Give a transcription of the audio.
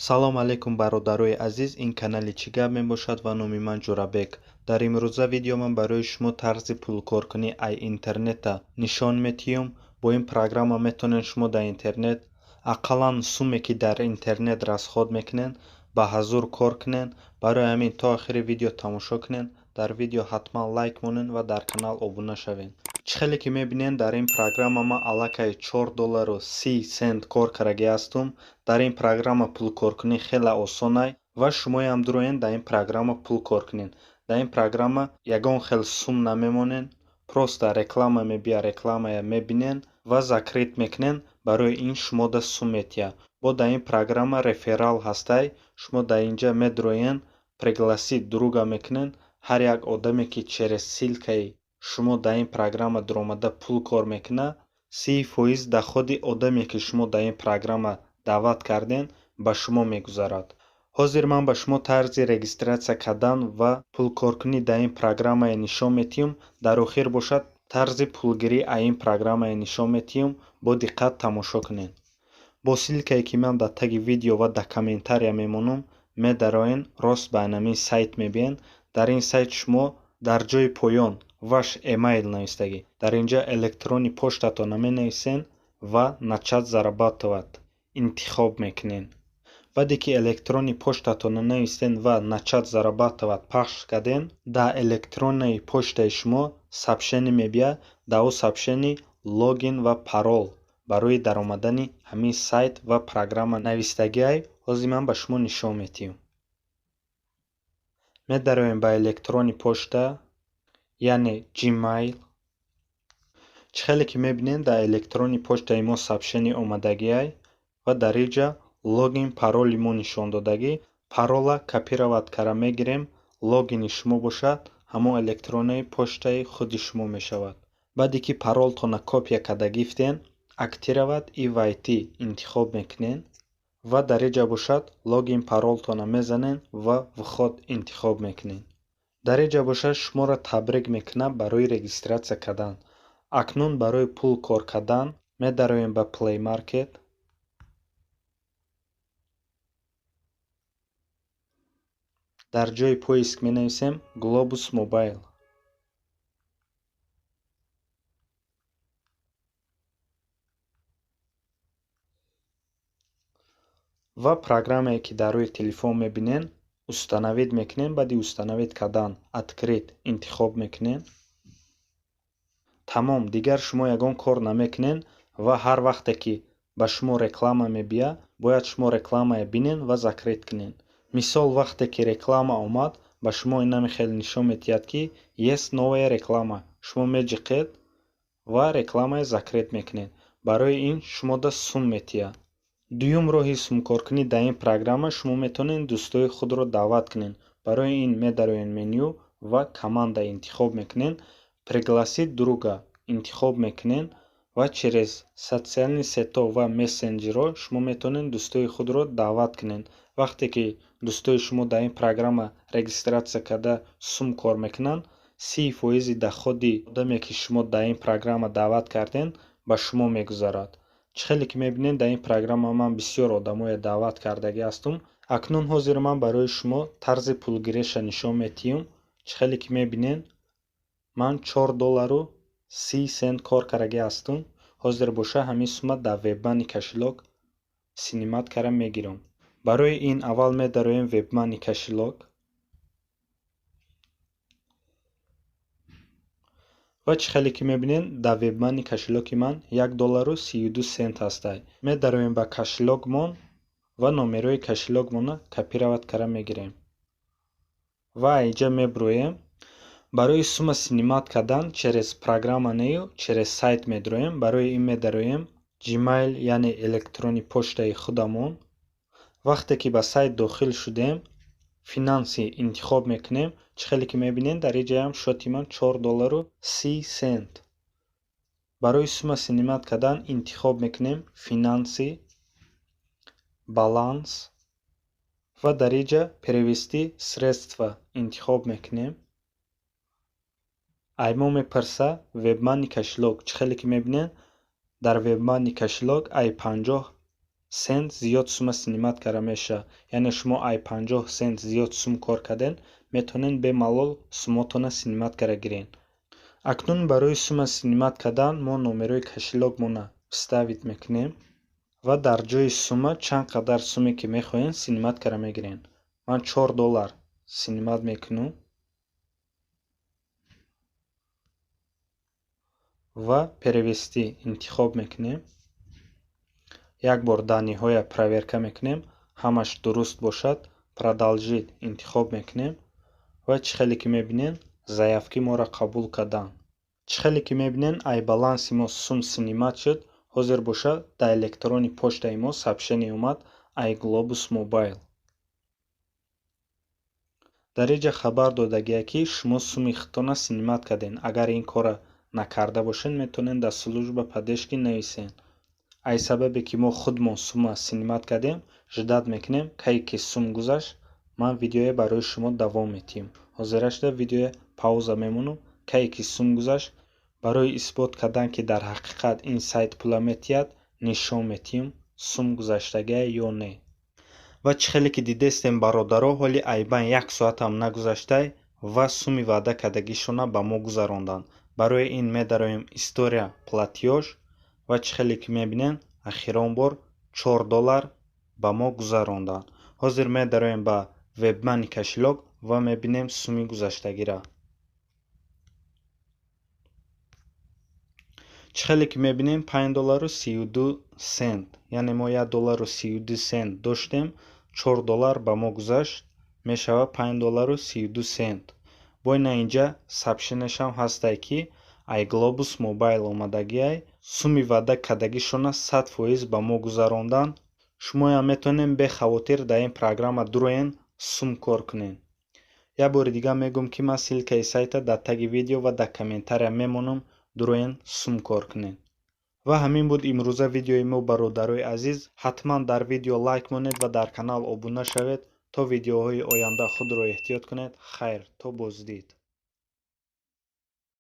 Салом алейкум, бародарои азиз, ин канали «Чӣ гап» мебошад ва номи ман Ҷурабек. Дар имрӯза видео ман барои шумо тарзи пулкоркунӣ ай интернета нишон метиҳам. Бо ин программа метавонед шумо дар интернет ақаллан суме, ки дар интернет расход мекунед, ба ҳазур кор кунед. Барои ҳамин то охири видео тамошо кунед. Дар видео ҳатман лайк монед ва дар канал обуна шавед. Чӣ хеле ки мебинед, дар ин программа ман аллакай 4 доллару 30 сент кор кардагӣ ҳастум. Дар ин программа пулкоркунӣ хеле осонай ва шумоям дуроен, дар ин программа пул кор кунед. Дар ин программа ягон хел сум намемонед, просто реклама мебия, рекламая мебинен ва закрыть мекунен. Барои ин шумода сум метиҳад. Бо дар ин программа реферал ҳастай. Шумо дар инҷа медроен, пригласить друга мекунен. Ҳар як одаме, ки через ссылкаи шумо дар ин программа дуромада пул кор мекунад, 30% доходи одаме, ки шумо дар ин программа даъват карден, ба шумо мегузарад. Ҳозир ман ба шумо тарзи регистрация кардан ва пулкоркунӣ дар ин программае нишон метиҳам. Дар охир бошад, тарзи пулгирӣ аз ин программае нишон метиҳам. Бо диққат тамошо кунед. Бо ссылкае, ки ман дар таги видео ва дар комментария мемонам, медароен, рост ба анамин сайт мебиен. Дар ин сайт шумо дар ҷои поён «Ваш эмайл» навистагӣ, дар инҷа электронный почтатонро менависен ва «Начать зарабатывать» интихоб мекунед. Баъде ки электронный почтатонро навистен ва «Начать зарабатывать» пахш карден, дар электронный почтаи шумо сообщение мебияд. Дар ӯ сообщение логин ва парол барои даромадани ҳамин сайт ва программа навистагиай. Ҳозир ман ба шумо нишон метиҳам. Медароем ба электронный почта, яъне Gmail. Чӣ хеле ки мебинем, дар электронный почтаи мо сообщение омадагиай ва дар инҷа логин, пароли мо нишондодагӣ. Парола копировать карда мегирем. Логини шумо бошад, ҳамон электронный почтаи худи шумо мешавад. Баъде ки паролтонро копия карда гирифтен, «Активировать и войти» интихоб мекунед ва дар инҷа бошад, логин, паролтонро мезанед ва «Вход» интихоб мекунед. Дар инҷа бошад, шуморо табрик мекунад барои регистрация кардан. Акнун барои пул кор кардан медароем ба Play Market. Дар ҷои поиск менависем Globus Mobile ва программае, ки дар рӯи телефон мебинен, установить мекунем. Баъди установить кардан, «Открыть» интихоб мекунем. Тамом, дигар шумо ягон кор намекунен ва ҳар вақте ки ба шумо реклама мебияд, бояд шумо рекламая бинен ва закрыть кунен. Мисол, вақте ки реклама омад, ба шумо инами хеле нишон медиҳад, ки «Есть новая реклама». Шумо меҷиқед ва рекламая закрыть мекунед. Барои ин шумода сум метиҳад. Дуюм роҳи сумкоркунӣ дар ин программа: шумо метавонед дӯстои худро даъват кунед. Барои ин медароед меню ва «Команда» интихоб мекунед, «Пригласить друга» интихоб мекунед ва через социальный сетьҳо ва мессенҷерҳо шумо метавонед дӯстои худро даъват кунед. Вақте ки дӯстои шумо дар ин программа регистрация карда сум кор мекунанд, 30% доходи одаме, ки шумо дар ин программа даъват кардем, ба шумо мегузарад. Чӣ хеле ки мебинед, дар ин программа ман бисёр одамое даъват кардагӣ ҳастум. Акнун ҳозир ман барои шумо тарзи пулгириша нишон метиҳам. Чӣ хеле ки мебинед, ман 4 доллару 30 сент кор кардагӣ ҳастум. Ҳозир боша, ҳамин сумма дар Вебмани кошелёк снимать карда мегирам. Барои ин аввал медароем Вебмани кошелёк ва чӣ хеле ки мебинед, дар Вебмани кошелёки ман 1 доллару 32 сент ҳастай. Медароем ба кошелёкмон ва номерои кошелёкмонро копировать карда мегирем ва инҷа мебуроем. Барои сумма снимать кардан через программа нею, через сайт медароем. Барои ин медароем Gmail, яъне электронный почтаи худамон. Вақте ки ба сайт дохил шудем, «Финансы» интихоб мекунем. Чӣ хеле ки мебинед, дар инҷаам счёти ман 4 доллару 30 сент. Барои сумма снимать кардан интихоб мекунем «Финансы», «Баланс» ва дар инҷа «Перевести средства» интихоб мекунем. Ай мо мепурса Вебмани кошелёк. Чӣ хеле ки мебинед, дар Вебмани кошелёк ай 50 сент зиёд сума снимать карда мешавад. Яъне шумо ай 50 сент зиёд сум кор карден, метавонед бемалол сумотона снимать карда гирен. Акнун барои сума снимать кардан мо номерои кошелёкмона вставить мекунем ва дар ҷои сума чанд қадар суме ки мехоҳем снимать карда мегирем. Ман 4 доллар снимать мекунам ва перевести интихоб мекунем. Як бор данныеҳоя проверка мекунем, ҳамаш дуруст бошад, продолжить интихоб мекунем ва чӣ хеле ки мебинен, заявки моро қабул карданд. Чӣ хеле ки мебинен, ай баланси мо сум снимать шуд. Ҳозир бошад, дар электрони почтаи мо сообщение омад ай Globus Mobile. Дар инҷа хабар додагия, ки шумо суми худтона снимать кардем. Агар ин корро накарда бошед, метавонед дар служба поддержки нависен. Ай сабабе ки мо худмон сума снимать кардем, ждать мекунем, кае ки сум гузашт, ман видеое барои шумо давом медиҳем. Ҳозира шуда видеое пауза мемонам, кае ки сум гузашт, барои исбот кардан, ки дар ҳақиқат ин сайт пула метиҳад, нишон медиҳем сум гузаштагия ё не. Ва чӣ хеле ки дидестем, бародаро, ҳоли айбан як соатам нагузаштай ва суми ваъда кардагишона ба мо гузаронданд. Барои ин медароем история платёж ва чӣ хеле ки мебинем, ахирон бор 4 доллар ба мо гузаронданд. Ҳозир медароем ба WebMoney кошелёк ва мебинем суми гузаштагиро. Чӣ хеле ки мебинем, 5 доллару 32 сент, яъне мо 1 доллару 32 сент доштем, 4 доллар ба мо гузашт, мешавад 5 доллару 32 сент. Бо ина инҷа сообщениешам ҳастай, ки ай Globus Mobile омадагиай, суми ваъда кардагишона 100% ба мо гузаронданд. Шумоям метавонед бехавотир дар ин программа дуроен, сум кор кунед. Як бори дигар мегӯям, ки ман ссылкаи сайта дар таги видео ва дар комментария мемонам, дуроен, сум кор кунед. Ва ҳамин буд имрӯза видеои мо, бародарои азиз. Ҳатман дар видео лайк монед ва дар канал обуна шавед. То видеоҳои оянда худро эҳтиёт кунед. Хайр, то боздид.